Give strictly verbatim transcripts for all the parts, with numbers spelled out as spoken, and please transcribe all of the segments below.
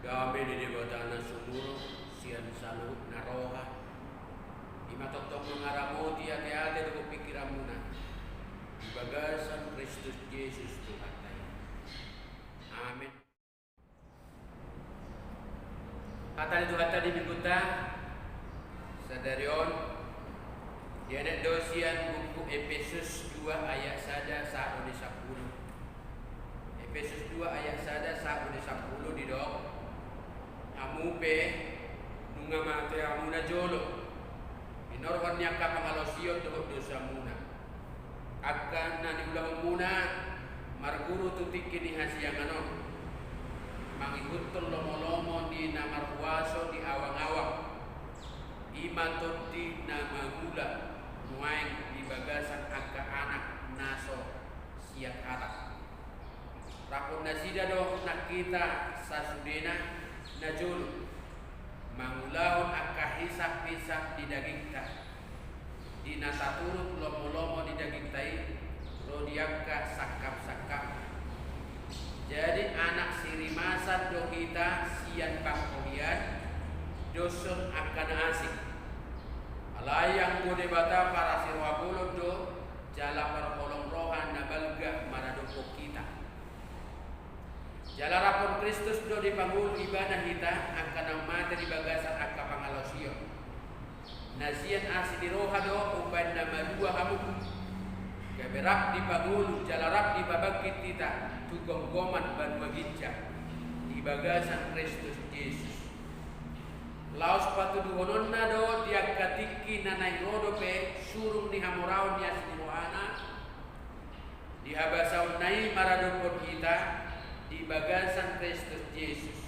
Dame ni Debata na sumurung sian saluhutna roha, i ma tongtong mangaramoti ateate dohot pingkiranmuna di bagasan Kristus Jesus Tuhanta i. Amen. Hata ni Tuhanta di minggunta sadari on, dianet do sian buku Epesus dua ayat sada sahat di sampulu. Epesus dua ayat sada sahat di sampulu didok: Hamu pe nunga mate hamu na jolo, hinorhon ni angka pangalaosion dohot dosamuna, angka na niulahonmuna marguru tu tingki ni hasiangan on, mangihuthon lomolomo ni na marhuaso di awangawang, i ma tondi na mangula nuaeng di bagasan angka anak na so siat hata. Rap dohot nasida do nang hita sasudena na jolo, mangulahon angka hisaphisap di dagingta, di na taturut lomolomo ni dagingta i, ro di angka sangkapsangkap. Jadi anak sirimasan do hita sian pangkopian, doshon angka na asing. Alai anggo Debata parasi roha bolon do, jala parholong roha na balga maradophon hita. Jala raphon Kristus do dipangolu Ibana hita angka na mate di bagasan angka pangalaosion. Na sian asi ni roha do umbahen na malua hamu, gabe rap dipangolu jala rap dipabangkit hita tu gomgoman banua ginjang di bagasan Kristus Jesus. Laos patuduhononna do di angka tingki na naeng ro dope surung ni hamoraon ni asi ni rohana, di habasaonna i maradophon hita di bagasan Kristus Jesus.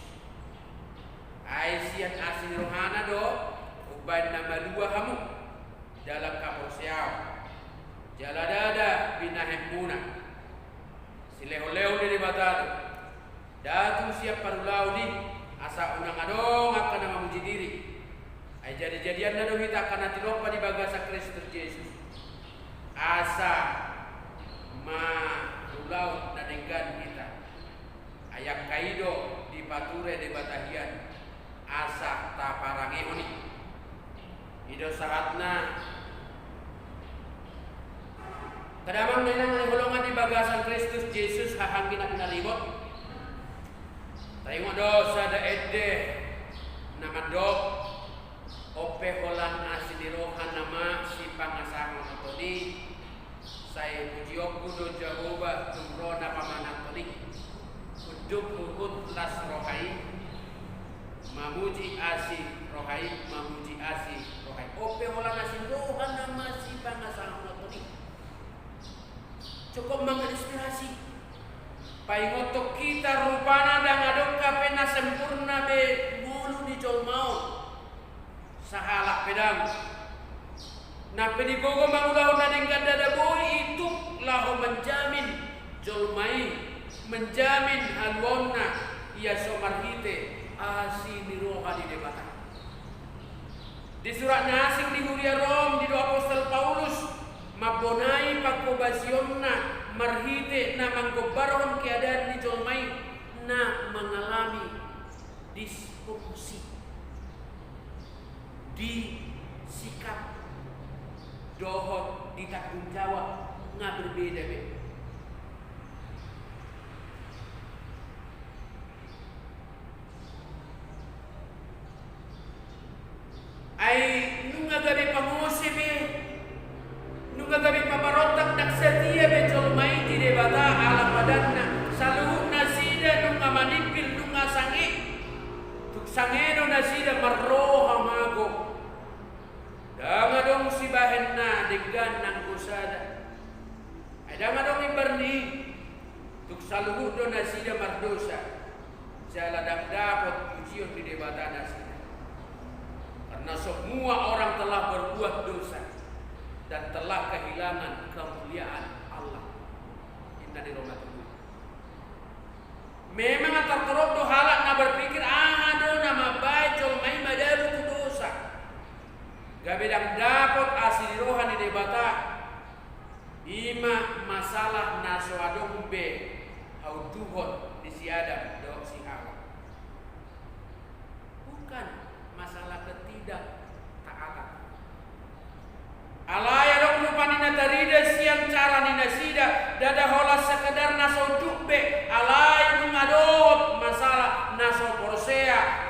Ai sian asi ni rohana do umbahen na malua hamu dalam haporseaon, jala ndada binahenmuna. Silehonlehon ni Debata do. Ndada tung sian parulaon i, asa unang adong angka na mamuji diri. Ai jadijadianna do hita angka na tinompa di bagasan Kristus Jesus, asa marulaon na denggan hita. Ai angka i do dipature Debata hian asa taparangehon i. I do sahatna. Angka damang dainang na hinaholongan di bagasan Kristus Jesus, hahaanggi na pinaribot. Taingot do sada ende na mandok: On pe holan asi ni roha nama sipangasahononton i. Sai pujionku do Jahowa tung ro na pamananghon i. Unduk huhut las roha i mamuji asi roha i, mamuji asi roha i. On pe holan asi ni roha nama sipangasahononton i. Cukup manginspirasi. Paingothon hita rupana ndang adong hape na sempurna be ngolu ni jolma on. Sahalak pe ndang. Nang pe digogo mangulahon na denggan, ndada boi ituk laho manjamin jolma i, manjamin haluaonna, ia so marhite asi ni roha ni Debata. Di surat na asing di huria Rom didok apostel Paulus, mambonai panghobasionna marhite na manggombarhon keadaan ni jolma i na mangalami disfungsi di sikap dohot di tanggung jawab, nga berbeda be. Ai nunga gabe pangose be, nunga gabe paparontak, ndang satia be jolma i di Debata ala padanna. Saluhut nasida nunga manimpil, nunga sange. Tung sange do nasida marroha mago. Ndang adong sibahen na denggan nanggo sada. Ai ndang adong imbar ni i. Tung saluhut do nasida mardosa, jala ndang dapot pujion ni Debata nasida. Karena semua orang telah berbuat dosa dan telah kehilangan kemuliaan Allah. Inna di Roma tolu. Memang tartorop do halak na berpikir aha do na mambahen jolma i madabu tu dosa, gabe ndang dapot asi ni roha ni Debata. I ma masalah na so adong be haunduhon ni si Adam dohot si Hawa.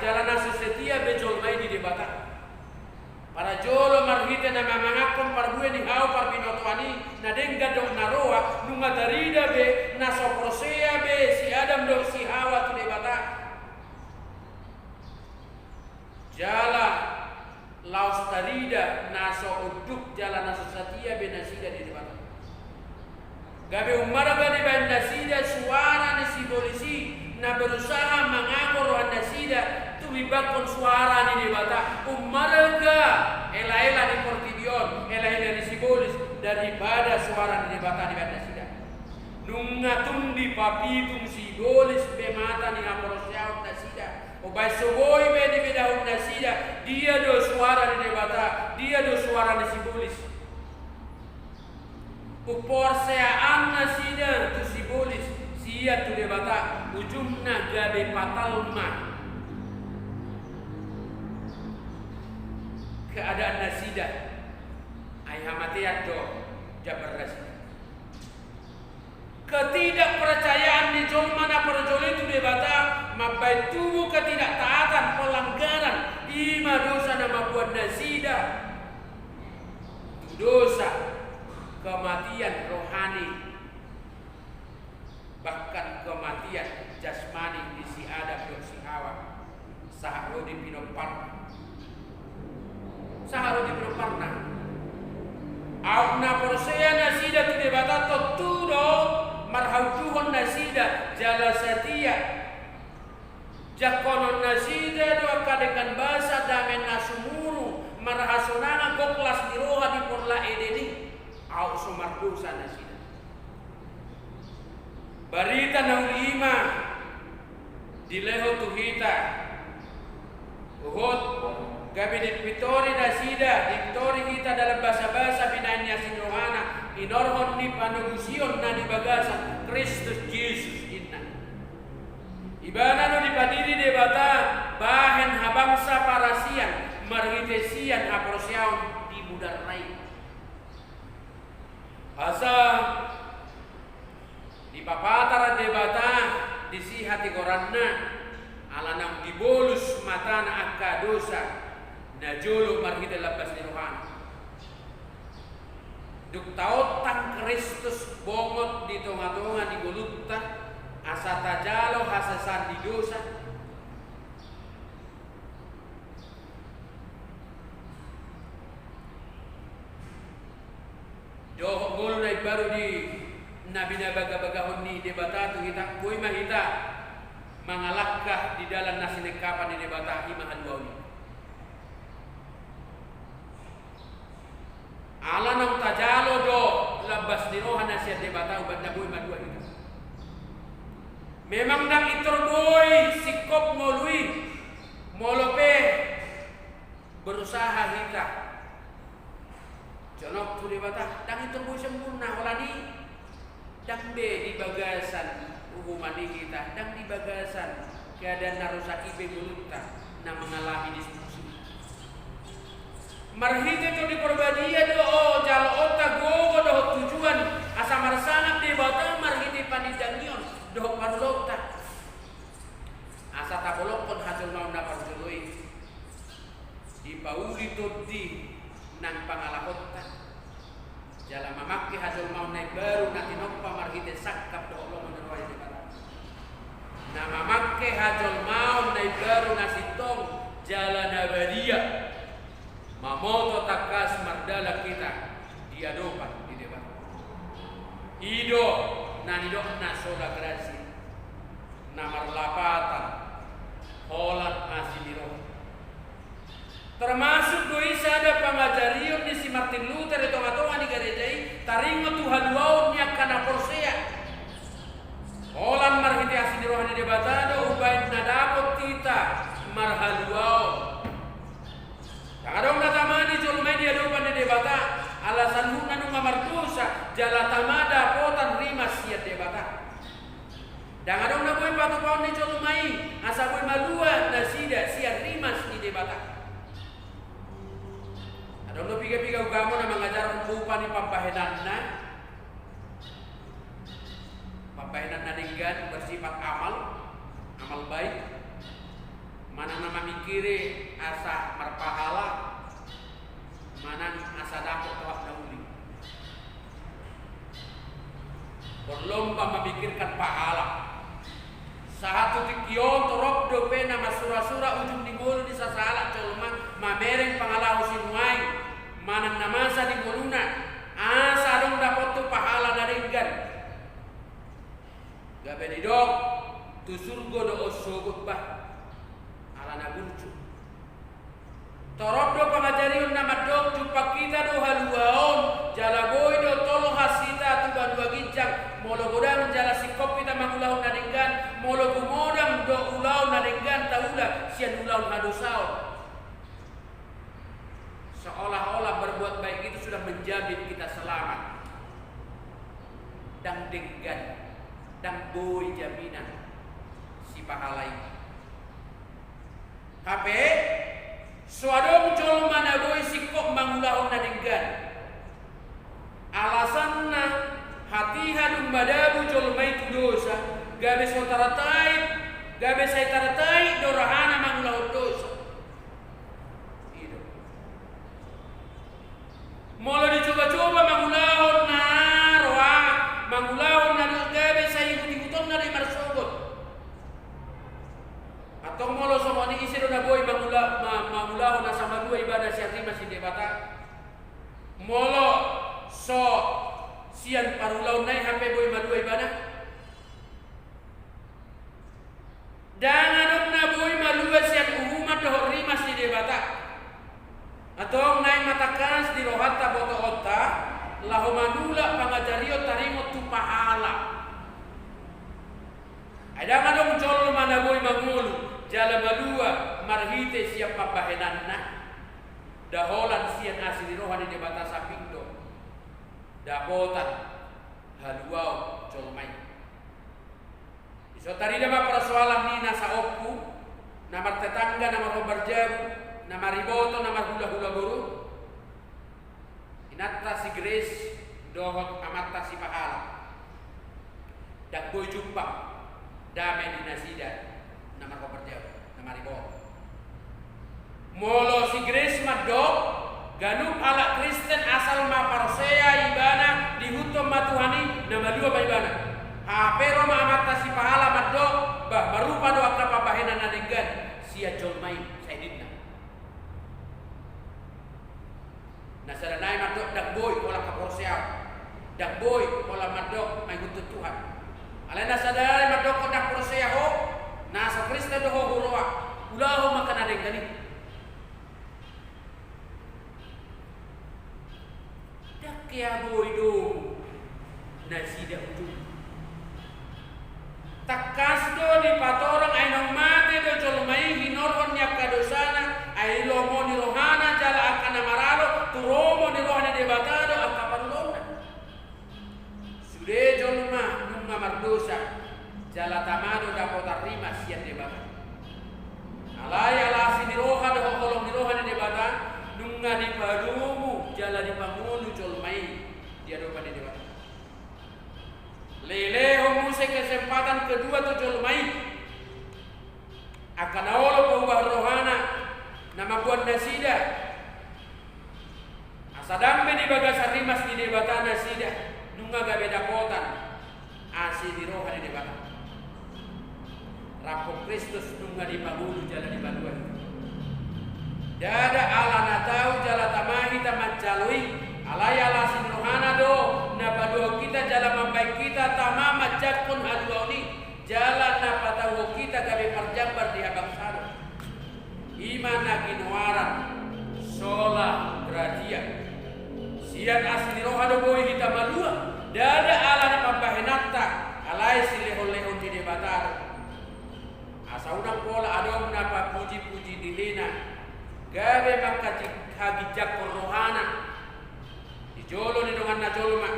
jala na so setia be jolma i di Debata. Parjolo marhite na mamanganhon parbue ni hau parbinotoan i, na denggan dohot na roa, nunga tarida be na so porsea be si Adam dohot si Hawa tu Debata. Jala laos tarida na so unduk jala na so setia be nasida di Debata. Gabe ummarga dibahen nasida suara ni sibolis i na berusaha mangago roha nasida tumimbanghon suara ni Debata. Ummarga elaela di portibi on, elaela ni sibolis daripada suara ni Debata dibahen nasida. Nunga tung dipapitung sibolis be mata ni haporseaon nasida. Umbahen so boi be dibedahon nasida, dia do suara ni Debata, dia do suara ni sibolis. Umporseaan nasida tu sibolis, sian tu Debata, ujungna gabe fatal ma keadaan nasida. Ai hamatean do jambar nasida. Ketidakpercayaan ni jolma na parjolo i tu Debata mambahen tubu ketidaktaatan, pelanggaran, i ma dosa na mamboan nasida tu dosa, kematian rohani, bahkan kematian jasmani di si Adam dohot si Hawa. Sahat ro di pinomparna. Sahat ro di pinomparna. Aut na porsea nasida tu Debata, tontu do marhaunjuhon nasida jala setia. Jangkonon nasida do angka denggan basa, dame na sumurung, marhasonangan, gok las ni roha di porlak Eden i. Aut so mardosa nasida. Barita na uli i ma dilehon tu hita. Huhut gabe dipintori nasida, dipintori hita dalam basabasa binahen ni asi ni rohana, inorhon ni panogusion na di bagasan Kristus Jesus inna. Ibana do dipadiri Debata bahen habangsa parasian marhite sian haporseaon di mudarna i. Asa dipapatar Debata disi hatigoranna, ala naung dibolus matana angka dosa na jolo marhite lambas ni rohana. Dung taontang Kristus bongot di tongatonga ni ngolunta, asa tajalo hasesaan ni dosa, dohot ngolu na imbaru di na binabagabagahon ni Debata tu hita, boi ma hita mangalangka di dalan na sinengkapan ni Debata, i ma haluaon i. Ala naung tajalo do lambas ni roha na sian Debata, umbahen na boi malua hita. Memang ndang pintor boi singkop ngolu i, molo pe berusaha hita jonok tu Debata, ndang pintor boi sempurna, holan i ndang be di bagasan uhuman i hita, ndang di bagasan keadaan na rusak i be ngolunta na mangalami diskusi. Marhite Tondi Porbadia do jaloonta gogo dohot tujuan, asa marsangap Debata marhite panindangion dohot parulaonta. Asa tabolongkon hajolmaon na parjolo i, dipauli tondi nang pangalahonta, jala mamangke hajolmaon na imbaru na tinompa marhite sangkap dohot lomo ni roha ni Debata. Na mamangke hajolmaon na imbaru na sintong jala na badia, mamoto tangkas mardalan hita di adopan ni Debata. I do na nidokna sola gratia, na marlapatan holan asi ni roha. Termasuk do i sada pangajarion ni si Martin Luther di tongatonga ni gareja i, taringot tu haluaon ni angka na porsea. Holan marhite asi ni roha ni Debata do umbahen na dapot hita marhaluaon. Ndang adong na tama ni jolma i di adopan ni Debata, ala saluhutna nunga mardosa, jala tama dapotan rimas sian Debata. Ndang adong na boi patupaon ni jolma i, asa boi malua nasida sian rimas ni Debata. Adong do piga-piga ugamo na mangajarhon rupa ni pambahenanna, pambahenan na denggan bersifat amal, amal baik. Manang na mamingkiri asa marpahala, manang asa dapot tohap na uli. Berlomba memikirkan pahala. Sahat tu tingki on torop dope na mansura-sura ujung ni ngolu ni sasahalak jolma mamereng pangalaho sinuaeng, manang na masa di ngoluna, asa adong dapot tu pahala na denggan. Gabe didok, tu surgo do on sogot bah, ala na burju. Torop do pangajarion na mandok jumpang hita do haluaon, jala boi do tolhas hita tu banua ginjang, molo godang jala singkop hita mangulahon na denggan, molo gumodang do ulaon na denggan taula sian ulaon hadosaon. Seolah-olah berbuat baik itu sudah menjamin kita selamat. Ndang denggan, ndang boi jaminan sipahala i. Hape, so adong jolma na boi singkop mangulahon na denggan. Alasanna, hatiha dung madabu jolma i tu dosa, gabe so tartait, gabe sai tartait do rohana mangulahon dosa. I do. Molo dicoba-coba mangulahon na roa, mangulahon na dosa, gabe sai ihut-ihutonna do i marsogot. Antong molo songon i, ise do na boi mangula-, ma-, mangulahon asa malua ibana sian rimas ni Debata? Molo so sian parulaonna i hape boi malua ibana? Ndang adong na boi malua sian uhuman dohot rimas ni Debata. Antong naeng ma tangkas di rohanta botoonta, laho manulak pangajarion taringot tu pahala. Ai ndang adong jolma na boi mangolu jala malua marhite sian pambahenanna. Nda holan sian asi ni roha ni Debata sambing do dapotan haluaon jolma i. Dison tarida ma persoalan ni na saompu, na martetangga, na marhombar jabu, na mariboto, na marhulahula boru. Inanta si Grace dohot amanta si Pahala. Ndang boi jumpang dame di nasida na marhombar jabu, na mariboto. Molo si Grace mandok, ganup halak Kristen asal ma porsea ibana diihuthon ma Tuhan i, na malua ma ibana. Hape ro ma amanta si Pahala mandok, bah, marupa do angka pambahenan na denggan sian jolma i, sai ninna. Na sada nai mandok ndang boi holan haporseaon. Ndang boi holan mandok maihuthon Tuhan. Alai na sada nai mandok ndang porsea ho, na so Kristen do ho huroha, ulahon ma angka na denggan i. Ndang hea boi domu nasida ujung. Tangkas do dipatorang ai naung mate do jolma i hinorhon ni angka dosana, ai lomo ni rohana jala angka na maralo tu lomo ni roha ni Debata do angka parulaonna. Sude jolma nunga mardosa, jala tama do dapotan rimas sian Debata. Alai ala asi ni roha dohot holong ni roha ni Debata, nunga dipadomu jala dipangolu jolma i di adopan ni Debata. Lelehon muse kesempatan kedua tu jolma i. Angka na olo paubahon rohana na mamboan nasida. Asa dang be di bagasan rimas ni Debata nasida, nunga gabe dapotan asi ni roha ni Debata. Rap dohot Kristus nunga dipangolu jala dipalua hita. Ndada ala na tau jala tama hita manjalo i, alai ala asi ni rohana do na paluahon hita jala mambahen hita tama manjangkon haluaon i, jala na patauhon hita gabe parjambar di habangsaon. I ma na ginoaran sola gratia. Sian asi ni roha do boi hita malua, ndada ala ni pambahenanta, alai silehonlehon ni Debata do. Asa unang pola adong na papujipuji dirina, gabe mangkaji-, haginjangkon rohana di jolo ni donganna jolma,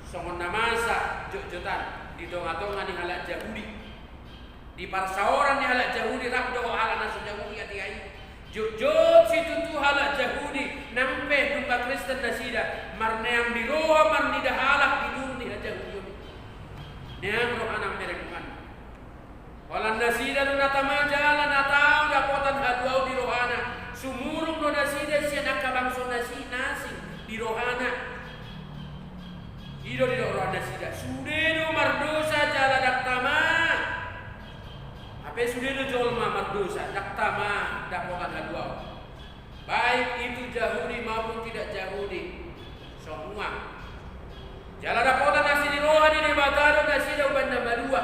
songon na masa jotjotan di tongatonga ni halak Jahudi. Di parsaoran ni halak Jahudi rap dohot halak na so Jahudi ateha i. Jotjot situtu halak Jahudi, nang pe nunga Kristen nasida, marneang ni roha marnida halak di duru ni hajahudion i. Neang rohana mamereng Tuhan. Holan nasida do na tama jala na tau dapot Sude do jolma mardosa, ndang tama dapotan haluaon. Baik itu Jahudi maupun tidak Jahudi, semua. Jala dapotan asi ni roha ni Debata do nasida umbahen na malua.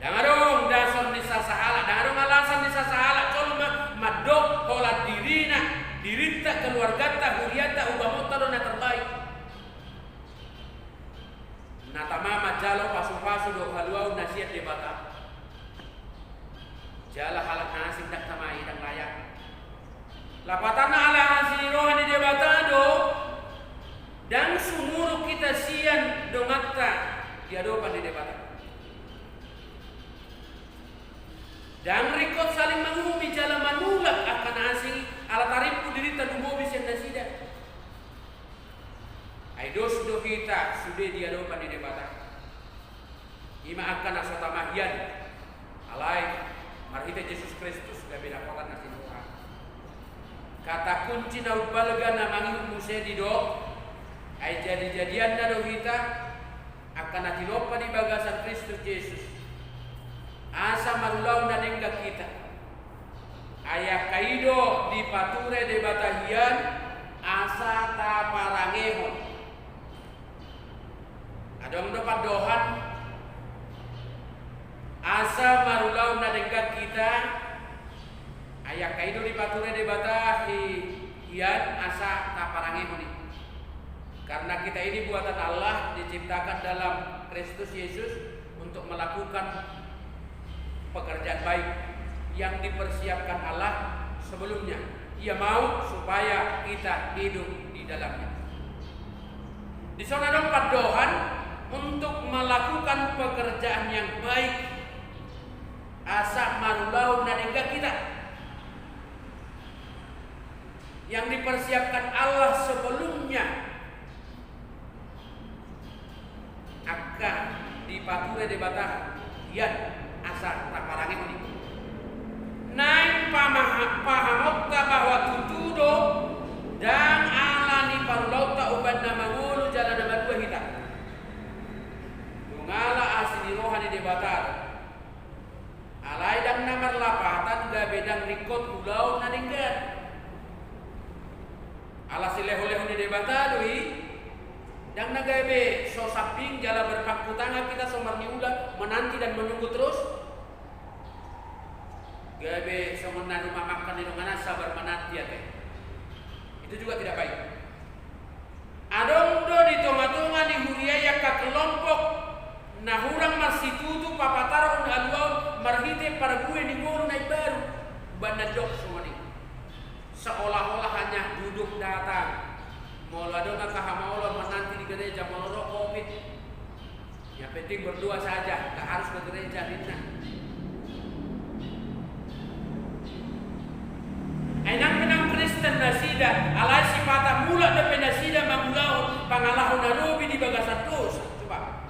Ndang adong dasar ni sasahalak, ndang adong alasan ni sasahalak jolma mandok holan dirina, dirinta, keluarganta, hurianta, ugamonta do na terbaik. Na tama manjalo pasupasu dohot haluaon na sian Debata. Jala halak na asing ndang tama i, ndang layak. Lapatanna, ala asi ni roha ni Debata do, ndang sumurung hita sian donganta di adopan ni Debata. Ndang ringkot saling manguhumi jala manulak angka na asing i, ala tarimpu dirinta lumobi sian nasida. Ai dos do hita sude di adopan ni Debata. I ma angka na so tama hian. Alai marhite Jesus Kristus gabe dapotan asi ni roha. Kata kunci na umbalga na mangihut muse didok, ai jadijadianna do hita angka na tinompa di bagasan Kristus Jesus, asa marulaon na denggan hita. Ai angka i do dipature Debata hian asa taparangehon. Adong do pandohan asa marulaon na denggan hita, ai angka i do dipature Debata hi-, hian asa taparangehon i. Karena kita ini buatan Allah, diciptakan dalam Kristus Yesus untuk melakukan pekerjaan baik yang dipersiapkan Allah sebelumnya. Ia mau supaya kita hidup di dalamnya. Dison adong pandohan untuk melakukan pekerjaan yang baik, asa marulaon na denggan hita, yang dipersiapkan Allah sebelumnya. Angka dipature Debata hian asa taparangehon i. Naeng pamaha-, pahamonta bahwa tutu do ndang ala ni parulaonta umbahen na mangolu jala na malua hita. Tung ala asi ni roha ni Debata do. Alai ndang na marlapatan gabe ndang ringkot ulaon na denggan. Ala sileholeho ni Debata do i, ndang na gabe so sambing jala berpangku tangan kita so marniula, menanti dan menunggu terus. Gabe songon na rumah makan di donganan sabar menanti ate. Itu juga tidak baik. Adong do di tongatonga ni huria i angka kelompok na hurang marsitutu papataron haluaon marhite parbue ni ngolu na imbaru. Umbahen na didok songon i, seolah-olah hanya duduk datang. Molo adong angka hamaolon menanti di gereja molo ro covid. Yang penting berdoa saja, nggak harus ke gereja, ninna. Ai nang pe nang Kristen nasida, alai sipata mulak dope nasida mangulahon pangalaho na lobi di bagasan dosa. Coba.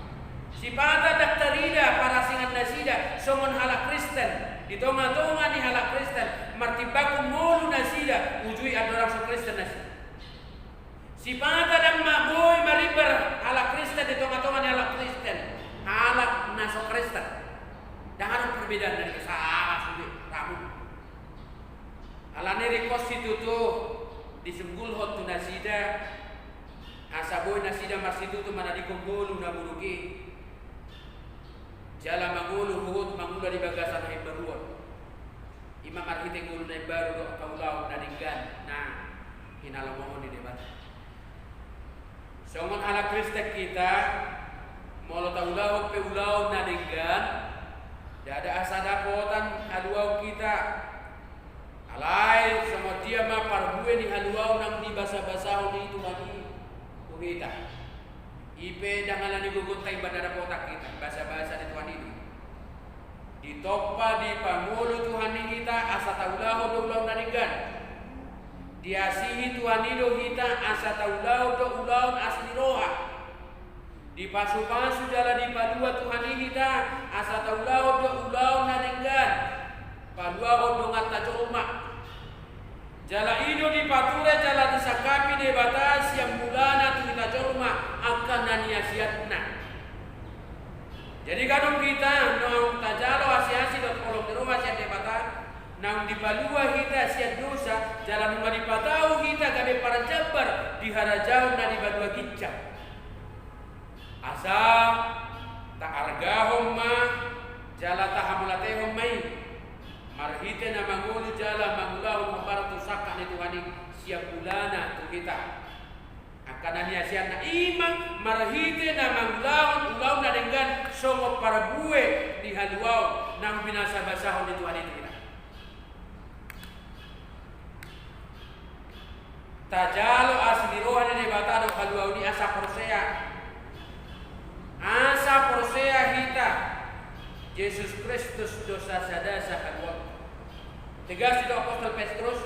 Sipata ndang tarida parasingan nasida songon halak Kristen di tongatonga ni halak Kristen, martimbangkon ngolu nasida, ujui andorang so Kristen nasida. Sipata ndang ma-, boi marimbar halak Kristen di tongatonga ni halak Kristen, halak na so Kristen. Ndang adong perbedaan, dari kesalahan sude ramun. Alani i ringkot situtu disunggulhon tu nasida, asa boi nasida marsitutu manadingkon ngolu na buruk i. Jala mangolu huhut mangula di bagasan haimbaruon. I ma marhite ngolu na imbaru dohot ulaon na denggan na hinalomohon ni Debata. Songon halak Kristen hita, molo taulahon pe ulaon na denggan, ndada asa dapotan haluaon hita. Alai songon dia ma parbue ni haluaon naung dibasabasahon i Tuhan i tu hita. I pe ndang alani gogonta i umbahen na dapotan hita, basabasa ni Tuhan i do. Ditompa, dipangolu Tuhan i hita asa taulahon do ulaon na denggan. Diasihi Tuhan i do hita asa taulahon do ulaon asi ni roha. Dipasupasu jala dipalua Tuhan i hita asa taulahon do ulaon na denggan, paluahon donganta jolma. Jala i do dipature jala disangkapi Debata sian mulana tu hita jolma angka na niasianna. Jadi ganup hita Naung dipalua hita sian dosa, jala nunga dipatau hita gabe parjambar di harajaon na di banua ginjang. Asa taargahon ma, jala tahamauliatehon ma i, marhite na mangolu jala mangulahon hombar tu sangkap ni Tuhan i sian mulana tu hita. Angka na niasianna i ma marhite na mangulahon ulaon na denggan songon parbue ni haluaon naung binasabasahon ni Tuhan i tu hita. Tajalo asi ni roha ni Debata do haluaon i asa porsea. Asa porsea hita, Jesus Kristus do sasada sahaluaon. Tegas do apostel Petrus,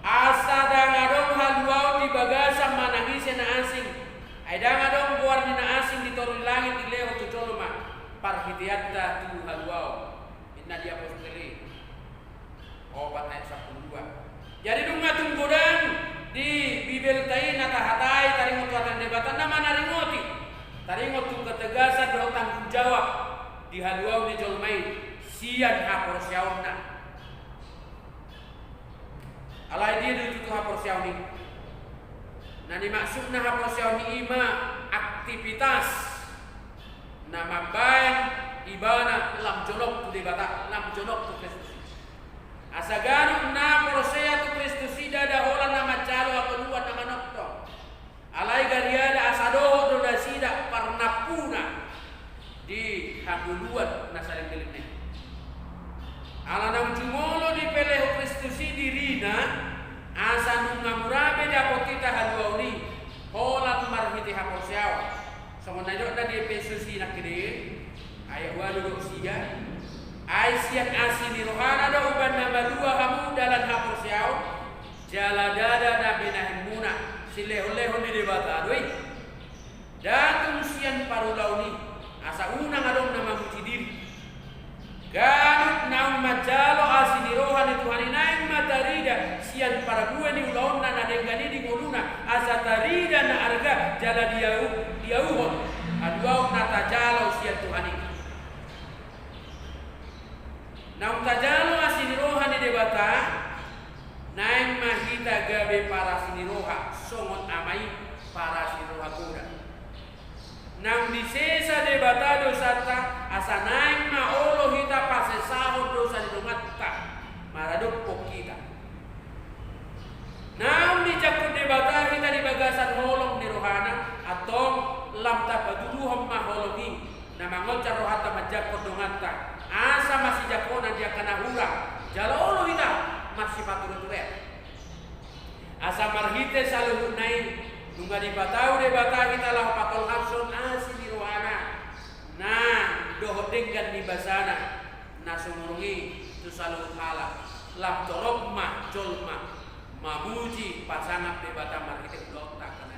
asa ndang adong haluaon di bagasan manang ise na asing. Ai ndang adong goar ni na asing di toru ni langit dilehon tu jolma, parhiteanta tu haluaon. Ninna di apostel i, opat ayat sampulu dua. Jadi nunga tung godang di Bibelta i na tahatai taringot tu hata ni Debata na manaringoti, taringot tu ketegasan dohot tanggung jawab di haluaon ni jolma i sian haporseaonna. Alai dia do tutu haporseaon i? Na nimaksudna haporseaon i ima aktivitas na mambahen ibana lam jonok tu Debata, lam jonok tu Kristus i. Asa ganup na porsea tu Kristus i ndada holan na manjalo hangoluan na manongtong. Alai gariada asa dohot do nasida parnampuna di hangoluan na saleleng-lelengna i. Ala naung jumolo dipelehon Kristus i dirina, asa nunga mura be dapot hita haluaon i holan marhite haporseaon. Songon na nidokna di Epesus i nangkin i, ayat ualu dohot sia. Ai sian asi ni rohana do umbahen na malua hamu dalan haporseaon, jala ndada na binahenmuna, silehon-lehon ni Debata do i. Ndada tung sian parulaon i, asa unang adong na mamuji diri. Ganup naung manjalo asi ni roha ni Tuhan i naeng ma tarida sian parbue ni ulaonna na denggan i di ngoluna, asa tarida na arga jala diau-, diauhon haluaon na tajalo sian Tuhan i. Naung tajalo asi ni roha ni Debata, naeng ma hita gabe parasi ni roha songon Ama i parasi ni roha poda. Naung disesa Debata dosanta, asa naeng ma olo hita pasesahon dosa ni donganta maradophon hita. Naung dijangkon Debata hita di bagasan holong ni rohana, antong lam tapatuduhon ma holong i na mangonjar rohanta manjangkon donganta, asa masijangkonan di angka na hurang, jala olo hita marsipatureturean. Asa marhite saluhutna i, nunga dipatau Debata hita laho patolhashon asi ni rohana na dohot denggan ni basana na sumurung i tu saluhut halak, lam torop ma jolma mamuji pasangap Debata marhite ulaonta.